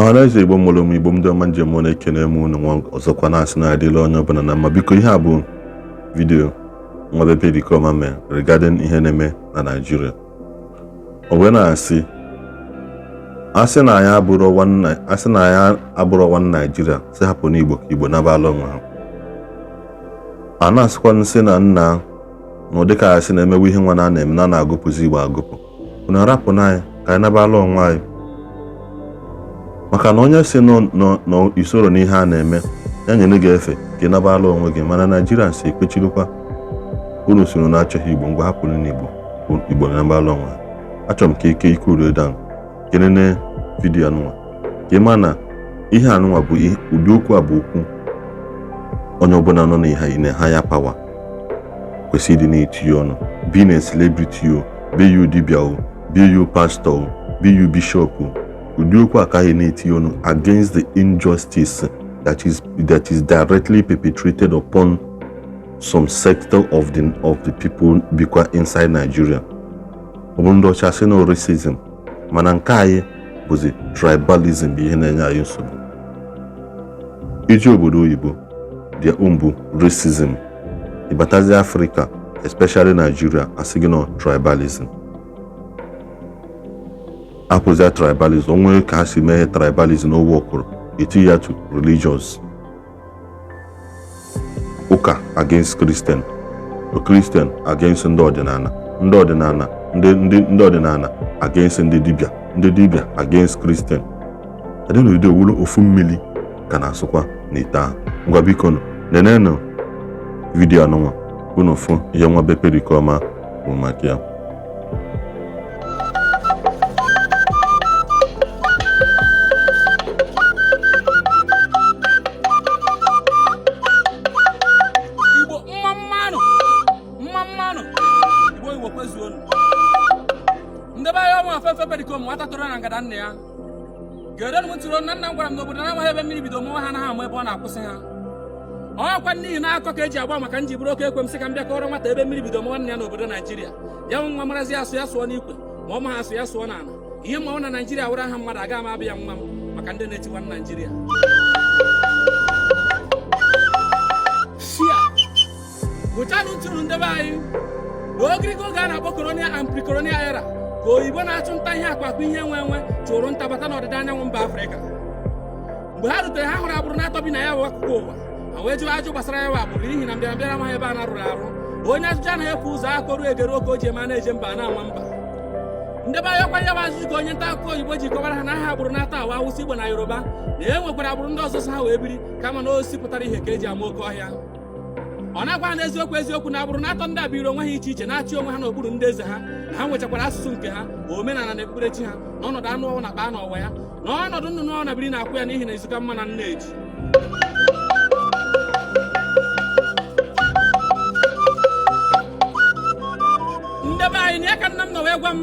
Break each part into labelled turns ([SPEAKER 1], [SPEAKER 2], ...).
[SPEAKER 1] Ọhaneze Igbo mụrụ m, Igbo ndị ọma njem, mụ na-ekene m unu nwa ọzọkwa, na-asị na adịla onye ọbụla na mma. Biko, ihe a bụ video nwa be Pericoma mee regarding ihe na-eme na Naịjirịa. O wee na-asị, asị na anyị abụrụ one, asị na anyị abụrụ one Nigeria, si hapụ n'Igbo ka Igbo nabala onwe ha. A na-asịkwa nsị na nna na ụdị ka asị na-emewe ihe nwa na na-eme na na-agụpụzi Igbo agụpụ. Unu arapụ na anyị ka anyị nabala onwe anyị, maka na onye si n'isoro n'ihe a na-eme ya nyere gị efe ka ị nabala onwe gị. Mana Naijiria si ekpechirikwa unu soro na-achọghị Igbo. Ngwa, hapụrụ n'Igbo, Igbo nabala onwe ha. Achọrọ m ka ike ike down kenene video anụnwa ka ị ma na ihe anụnwa bụ ụdị okwu a bụ okwu onye ọbụla nọ n'ihe na higher power kwesịrị ịdị na-etinye ọnụ. Being a celebrity o, be you dibia o, be you pastor o, be you bishop o, ụdị okwu akaghị na-etinye ọnụ against the injustice that is directly perpetrated upon some sector of the people bikwa inside Nigeria. Ọ bụrụ ndị ọcha sị na racism, mana nke anyị bụzi tribalism bụ ihe na-enye anyị nsogbu. Iji obodo oyibo, their own bụ racism. Ịbatazi Afrịka, especially Nigeria, asị gị nọ tribalism. Apụzia tribalism, onwe ka ha si mee tribalism n'owe ọkụrụ etinye ya to religious, ụka against Christian, Christian against ndị ọdịnala, ndị ọdịnala, ndị ọdịnala against ndị dibịa, ndị dibịa against Christian. Adịnụdo owuru ofu mmiri ka na-asụkwa n'ite ahụ. Ngwa, biko nụ, nenenụ video anụnwa, unu fụ ihe nwa be Pericoma bụ maka ya.
[SPEAKER 2] Igbo, mma mmanụ, mma mmanụ. Igbo, Igbo kwezuonu. Ndị be anyị, ọnwa afefe Pericoma, nwata toro na ngada nna ya ga-ere m ntụrụ na nna m gwara m n'obodo na-amaghị ebe mmiri bido mụọ ha anaghị ama ebe ọ na-akwụsị ha. Ọkwa n'ihi na-akọ ka eji agba maka nji bụrụ oke ekwe m sị ka m bịa kọrọ nwata ebe mmiri bido mụọ nna ya n'obodo Naijiria. Ya nwa marazi asụ, ya sụọ n'ikwe, ma ọ ma asụ, ya sụọ n'ala. Ihe mmanwụ na Naijiria were aha mmadụ aga m abịa nwa m maka ndị na-etiwa Naijiria shia. Gụchanụ ntụrụ ndebe anyị na ogirigo oge a na-akpọ colonial and pre-colonial era, ka oyibo na-achụ nta ihe akpakpọ ihe nwe enwe chụrụ nta bata n'ọdịda anyanwụ mba Afrịka. Mgbe ha rutere, ha hụrụ agbụrụ na-atọ bi na ya bụ akụkụ ụwa. Ha wee jụọ ajụ gbasara ya bụ agbụrụ, n'ihi na mbịarambịara amaghị ebe a na-arụrụ arụ. Onye ajụjụ anaghị efu ụzọ akọrụ egere oke o ji eme a na-eje mba na-ama mba. Ndebe anya ọkwa ya bụ ajụjụ ka onye nta akụkọ oyibo ji kọwara ha na aha agbụrụ na-atọ awa Awụsa, Igbo na Yoruba, na e nwekwara agbụrụ ndị ọzọ so ha wee biri, kama na osisi pụtara ihe ka eji ama oke ọhịa. Ọ na-agwa ha n'eziokwu eziokwu na agbụrụ na-atọ ndị a biri onwe ha iche iche, na-achị onwe ha n'okpuru ndị eze ha, na ha nwechakwara asụsụ nke ha, omenala na okpukperechi ha, na ọnọdụ anụ ọhụụ na kpaa n'ọwa ya, na ọnọdụ nnụnụ ọ na biri na-akwụ ya, n'ihi na izuka mma na nna eji. Ndebe anyị na ya ka nna m nọ wee gwa m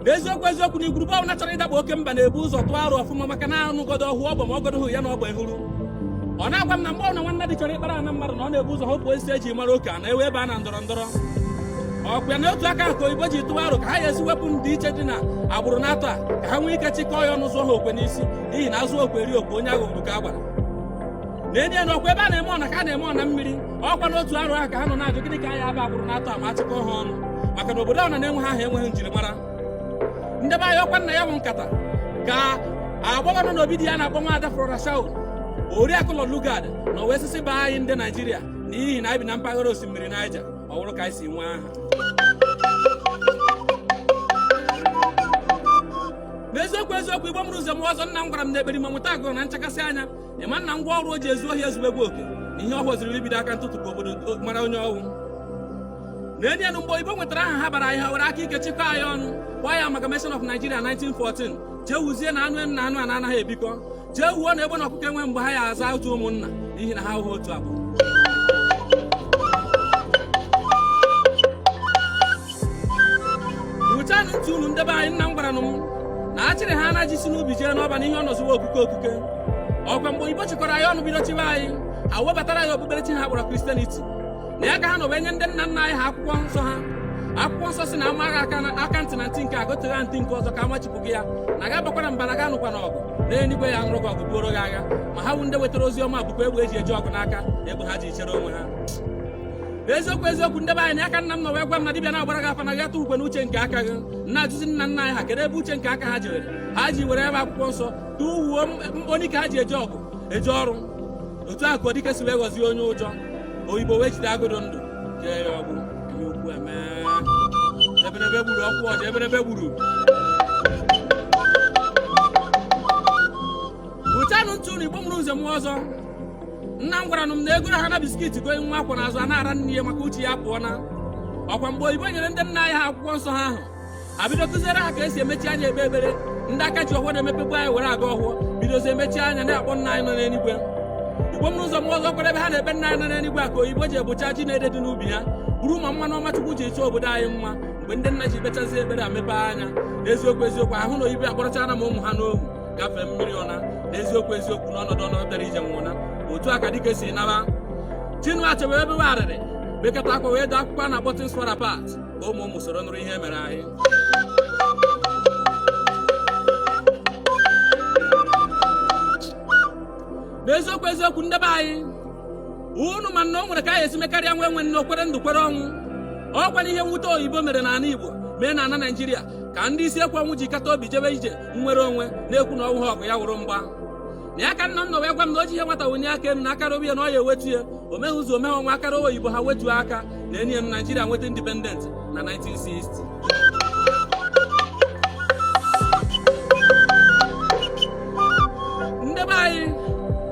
[SPEAKER 2] na eziokwu eziokwu na igwurube ọbụla chọrọ ịdakpo oke mba na-ebu ụzọ tụọ arụ ọfụma, maka na anụgodo ọhụ ọgbọ ma ọgodo hụ ya na ọgba ehuru. Ọ na-agwa m na mgbe ọbụla nwanne dị chọrọ ịkpara ana mmadụ, na ọ na-ebu ụzọ hụpụ osisi eji mara oke a na-ewe ebe a na ndọrọ ndọrọ ọkwa ya. Na otu aka ahụ ka oyibo ji tụwa aro ka ha ga-esi wepụ ndị iche dị na agbụrụ na-atọ a, ka ha nwee ike chịkọọ ya ọnụ zụọ ha okwe n'isi, n'ihi na azụ okwe eri okwe onye aghụghọ ka a gbara na enyi ya na ọkwa ebe a na-eme ọna ka a na-eme ọna mmiri. Ọkwa n'otu arụ ahụ ka ha nọ na-ajụ gịnị ka a ya aba agbụrụ na-atọ a ma achịkọọ ha ọnụ, maka na obodo ahụ na na-enweghị aha enweghị njirimara. Ndebe anyị, ọkwa nna ya bụ nkata ka agbọghọ nọ n'obi di ya na-akpọ nwaada Flora Shaw, oriakụ Lord Lugard, na wee sịsị baa anyị ndị Naijiria, n'ihi na anyị bi na mpaghara osimiri Niger. Ọ bụrụ ka anyị si nwee aha n'eziokwu eziokwu. Igbo mụrụ ụzọ m ọzọ, nna m gwara m na ekperima mụta agụrụ na nchakasị anya ịma nna ngwa ọrụ o ji ezu ohi ezubegwu oke na ihe ọ hụziri ibido aka ntụtụ ka obodo mara onye ọnwụ na enyi enu. Mgbe oyibo nwetara aha ha bara anyị, ha were aka ike chịkọọ anyị ọnụ, kpọọ ya Amalgamation of Nigeria 1914. Jee wuzie na anụ enu na anụ a na-anaghị ebikọ, jee wuo na egbe na ọkụkọ enwe mgbe ha ya aza otu ụmụnna, n'ihi na ha ahụghị otu agbụrụ. Wuchanụ ntị unu, ndebe anyị. Nna m gwara m na achịrị ha anaghị si n'ubi jee n'ọba n'ihe ọ nọziwa okuke okuke. Ọkwa mgbe oyibo chịkọrọ anyị ọnụ bido chịwa anyị, ha webatara anyị okpukperechi ha kpọrọ Christianity, na ya ka ha nọ wee nye ndị nna nna anyị ha akwụkwọ nsọ ha. Akwụkwọ nsọ si na ama agha aka aka ntị na ntị nke agotegha ntị nke ọzọ ka amachipụ gị ya na ga abakwara mba na ga anụkwa n'ọgụ. N'eluigwe ya nụrụ gị ọgụ, buoro gị agha. Ma ha bụ ndị wetara ozi ọma bụkwa egbe eji eji ọgụ n'aka na egbe ha ji chere onwe ha. N'eziokwu eziokwu, ndebe anyị n'aka, nna m nọ wee gwa m na dibịa na-agbara gị afa na gị atụ ukwe n'uche nke aka gị. Nna ajụzi nna nna anyị ha, kedu ebe uche nke aka ha jewere ha ji were ebe akwụkwọ nsọ tụwuo mkponike ha ji eje ọgụ eje ọrụ? Otu ahụ ka odike si wee gọzie onye ụjọ oyibo wee jide agụdụ ndụ kee ya ọgbụ. Ihe ukwu eme eberebe gburu ọkwụ ọja eberebe gburu. Ụchanụ ntụ unu, Igbo mụrụ nze mụọ ọzọ. Nna m gwara m na ego ha na biscuit gonye nwa akwa n'azụ a na-ara nne ya maka uche ya pụọ na ọkwa. Mgbe oyibo nyere ndị nna anyị ha akwụkwọ nsọ ha ahụ, ha bido kụziere ha ka esi emechi anya ekpe ekpere. Ndị aka ji ọhụụ na-emepegbu anyị were aga ọhụụ bidozie emechi anya na-akpọ nna anyị nọ n'eluigwe. Igbo mụrụ ụzọ mụọ ọzọ, kwara ebe ha na-ekpe nna anyị nọ n'eluigwe a ka oyibo ji egbocha ji na-ede dị n'ubi ha buru ma mmanụ ọma Chukwu ji chọọ obodo anyị mma. Mgbe ndị nna ji kpechazie ekpere a mepee anya, n'eziokwu eziokwu, ahụ na oyibo akpọrọchana ma ụmụ ha n'ohu gafee mmiri ọna. N'eziokwu eziokwu, n'ọnọdụ ọnọdụ bịara ije nwụna. Otu a ka dike si naba. Chinua Achebe ebe arịrị bekata akwa wee dee akwụkwọ a na-akpọ Things Fall Apart ka ụmụ ụmụ soro nụrụ ihe mere anyị. N'eziokwu eziokwu, ndebe anyị, unu ma na o nwere ka anyị esi mekarịa nwa enwe nne okwere ndụ kwere ọnwụ. Ọkwa na ihe mwute oyibo mere n'ala Igbo mee na ala Naijiria ka ndị isi ekwe ọnwụ ji kata obi jebe ije nnwere onwe, na-ekwu na ọnwụ ha ọgụ ya wụrụ mgba na ya. Ka nna m nọ wee gwa m na o ji ihe nwata wunye aka elu na akara obi ya na ọ ya ewetu ya, o meghị ụzọ omeghe ọnwa akara oyibo ha wetuo aka na enyi ya. Naijiria nweta independent na 1960. Ndị be anyị,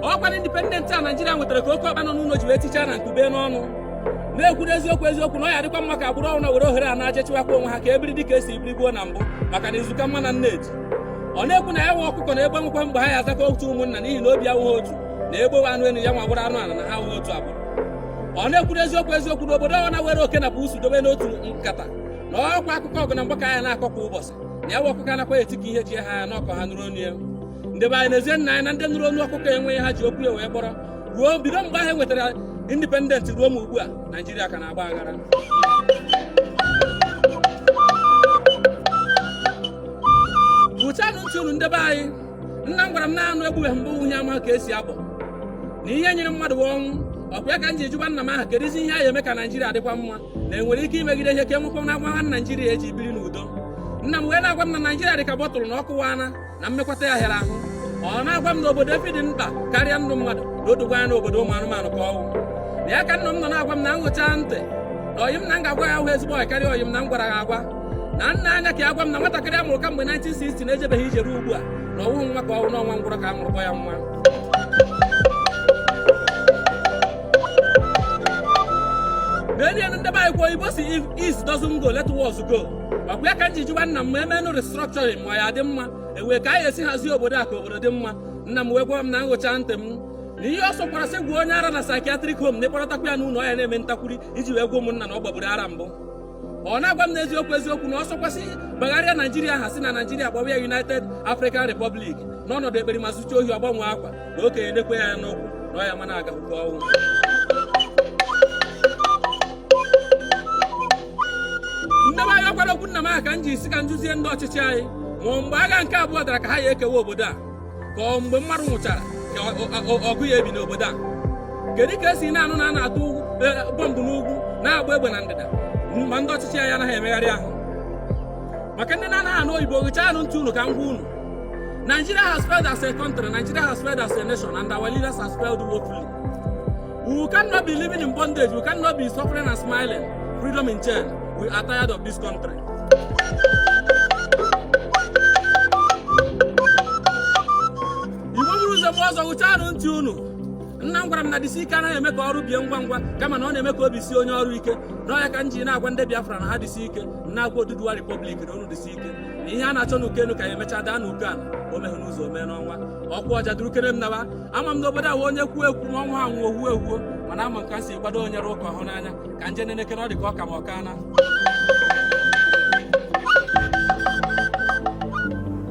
[SPEAKER 2] ọkwa independent a Naijiria nwetara ka oke ọkpa nọ n'ụlọ ji wee tichaa na nkube n'ọnụ, na-ekwu n'eziokwu eziokwu na ọ ya adịkwa mma ka agbụrụ ọnwụ were ohere a na-aje chịwakwa onwe ha, ka ebiri dịka esi ebiri gboo na mbụ, maka na izuka mma na nneji. Ọ na-ekwu na ya nwe ọkụkọ na egbe nwekwa mgbe ha ya azakọ otu ụmụnna, n'ihi na obi awụghị otu, na egbe anụ elu ya nwa gwara anụ ala na ha awụghị otu agbụrụ. Ọ na-ekwu n'eziokwu eziokwu na obodo ọ na-were oke na buusu dobe n'otu nkata na ọkwa akụkọ ọgụ na mgbakọ anya na-akọ kwa ụbọchị, na ya nwe ọkụkọ anakwa eti ka ihe ji ha anya n'ọkọ ha nụrụ onu ya. Ndị be anyị, n'ezie, nna anyị na ndị nụrụ onu ọkụkọ enweghị ha ji okwu ya wee kpọrọ ruo bido mgbe ahụ e nwetara independent ruo ma ugbu a, Naijiria ka na-agba aghara. Bụchanụ ntị unu, ndebe anyị. Nna m gwara m na anụ egbubeghị mbụ nwunye ama ka esi abọ na ihe nyere mmadụ bụ ọnwụ. Ọkwa ya ka m ji ejikwa nna m aha, kedụzi ihe a ya eme ka Naijiria dịkwa mma, na enwere ike imegide ihe ka enwekwa na agwa Naijiria eji biri n'udo? Nna m wee na-agwa m na Naijiria dị ka bottle na ọkụwana na mmekwata ya hịara ahụ. Ọ na-agwa m na obodo efi dị mkpa karịa ndụ mmadụ, na odogwa anya n'obodo ụmụ anụmanụ ka ọnwụ na ya. Ka nna m nọ na-agwa m na nghụcha ntị na ọyị m na m ga-agwa ya ahụ ezigbo ọyị karịa ọyị m na m gwara ya agwa na nna anya ka ya gwa m na nwatakịrị a mụrụ kamgbe 1960 na-ejebeghị ije ruo ugbu a, na ọwụghị nwa ka ọwụ n'ọnwa ngwụrọ ka a mụrụ kpọ ya nwa. N'elu ndị be anyị kwa, oyibo si, "If east doesn't go, let west go." Ọkwa ya ka m ji jụwa nna m ma emenụ restructuring ma ya dị mma, ewee ka anyị esi hazie obodo a ka obodo dị mma. Nna m wee gwa m na nghụcha ntị m na ihe ọ sọkwara sị gwa onye ara na psychiatric home na ịkpọrọtakwa ya n'ụlọ ya na-eme ntakwuri iji wee gwa ụmụnna na ọ gbagburu ara mbụ. Ọ na-agwa m n'eziokwu eziokwu na ọ sọkwasị bagharịa Naijiria ha si na Naijiria gbawa ya United African Republic n'ọnọdụ ekperima zụcha ohi ọgbanwe akwa na okenye nekwe ya n'ụkwụ na ọ ya mana agahụkwa ọnwụ. Ndị be anyị, ọkwara okwu nna m ahụ ka m ji isi ka m jụzie ndị ọchịchị anyị, ma ọ mgbe agha nke abụọ dara ka ha ya ekewa obodo a, ka ọ mgbe mmadụ nwụchara ka ọgụ ya ebi n'obodo a? Kedu ka esi na-anụ na a na-atụ bọmbụ n'ugwu, na-agba egbe na ndịda, ma ndị ọchịchị anyị anaghị emegharị ahụ? Maka ndị na-anaghị anụ oyibo, gụchanụ ntị unu ka m gwa unu. Nigeria has failed as a country. Nigeria has failed as a nation, and our leaders has failed woefully. We cannot be living in bondage. We cannot be suffering and smiling. Freedom in chain. We are tired of this country. Igbo buru ụzọ mgbe ọzọ, gụchanụ ntị unu. Nna m gwara m na dịsi ike anaghị eme ka ọrụ bie ngwa ngwa, kama na ọ na-eme ka obi sie onye ọrụ ike. N'ọya ka m ji na-agwa ndị Biafra na ha dịsi ike, na-agwa Oduduwa Republic na unu dịsi ike, na ihe a na-achọ n'uko enu ka ya emechaa daa n'uko ala. O meghụ n'ụzọ o mee n'ọnwa. Ọkwa ọja duru kere m naba. Ama m n'obodo ahụ onye kwuo ekwu ma ọnwa anwụ ohu ehuo, mana ama m ka m si kwado onye ụka ọhụ n'anya ka nje nenekere ọ dị ka ọ ka ma ọ kana.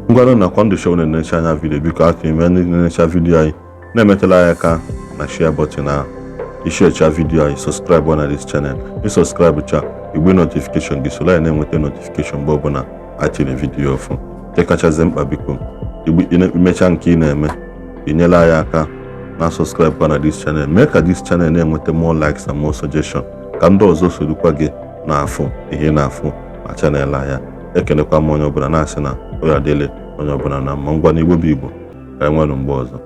[SPEAKER 1] Ngwanụ, na Kwando Show na-enecha anya video, biko aka ime ndị na-enecha video anyị na-emetụla anyị aka na share button ahụ, isharecha video anyị, subscribe na this channel. Ịsubscribe cha, igbe notification gị soro anyị na-enweta notification mgbe ọbụla a tiri video ọfụ. Nke kachasị mkpa, biko. Imecha nke ị na-eme, inyela anyị aka na subscribe kwa na this channel. Mee ka this channel na-enweta more likes and more suggestion, ka ndị ọzọ sorokwa gị na-afụ ihe ị na-afụ na channel anya. Ekelekwa m onye ọbụla, na-asị na ọ ya adịle onye ọbụla na mma. Ngwa, n'Igbo bụ Igbo, ka anyị nwere mgbe ọzọ.